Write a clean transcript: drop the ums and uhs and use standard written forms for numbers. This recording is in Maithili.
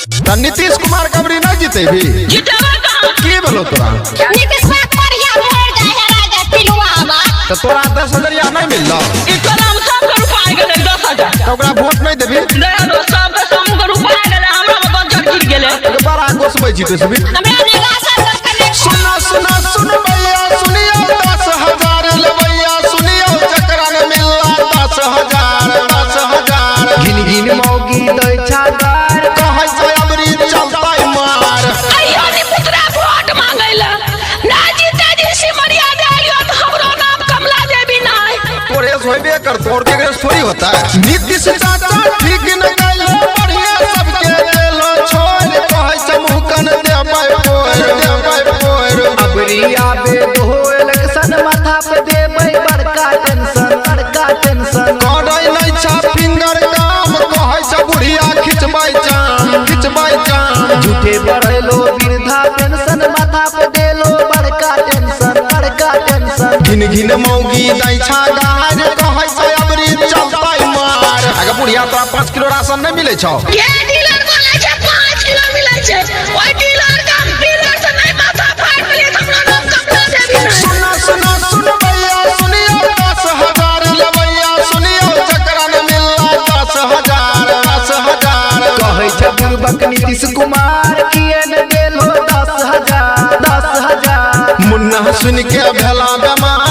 तऽ नीतीश कुमार कबरी नहीं जीतेबी? जीतेबै कहाँ? की भेलो तोरा? नीतीश बढ़िया मर जाए है राजा पिलुआवा। तऽ तोरा 10 हजरिया नहीं मिललो? ई टोला में सबके रुपा आइ गेलै 10,000। तऽ ओकरा वोट नहीं देबी? दे दो सबके, समूह के रुपा आइ गेलै, हमरा में बज्जर गिर गेलै। बड़ा गोसबै छी तू सब। हमरा निराशा से कनेक्शन। सुना सुना सुन भैया सुनियो, 10,000 लेबैया सुनियो, जकरा ने मिलला 10,000, 10,000। घिन घिन मौगी दै छागर। कहै छै अबरी चलतै मार। अइयो नी पुतरा वोट मांगै ले ना जीते जी सिमरिया देलियो तऽ हमरो नाम कमला देवी नहीं। तोरे होबे कर, तोर के थोड़ी होता है। नीतीश चाचा ठीक न कैलो, बढ़िया सबके देलो छोड़, कहै छै मुहकन देबै पोर, देबै पोर। अबरी आबे दो इलेक्शन, माथा पे देबै बड़का टेंशन, बड़का टेंशन। करै नै छ फिंगर काम, कहै छै बुढ़िया खिचबै जाम, खिचबै जाम। झूठे बढ़ेलो वृद्धा पेंशन, माथा पे देलो बड़का टेंशन, बड़का टेंशन। घिन घिन मौगी दै छा गार, कहै छै अबरी चलतै मार। अगे बुढ़िया, तोरा 5 किलो राशन नहि मिलै छौ? के डीलर बोलै छै 5 किलो मिलै छै? ओहि डीलर के हम डीलर से नहीं माथा फाड़ देलियै तऽ हमरो नाम कमला देवी नहीं। सुना सुना सुन भैया सुनियो, 10,000 लेबैया सुनियो, जकरा ने मिलला 10,000, 10,000। कहै छै बुड़बक नीतीश कुमार, किए ने देलो 10,000, 10,000। मुन्ना सुन के भेला बेमार।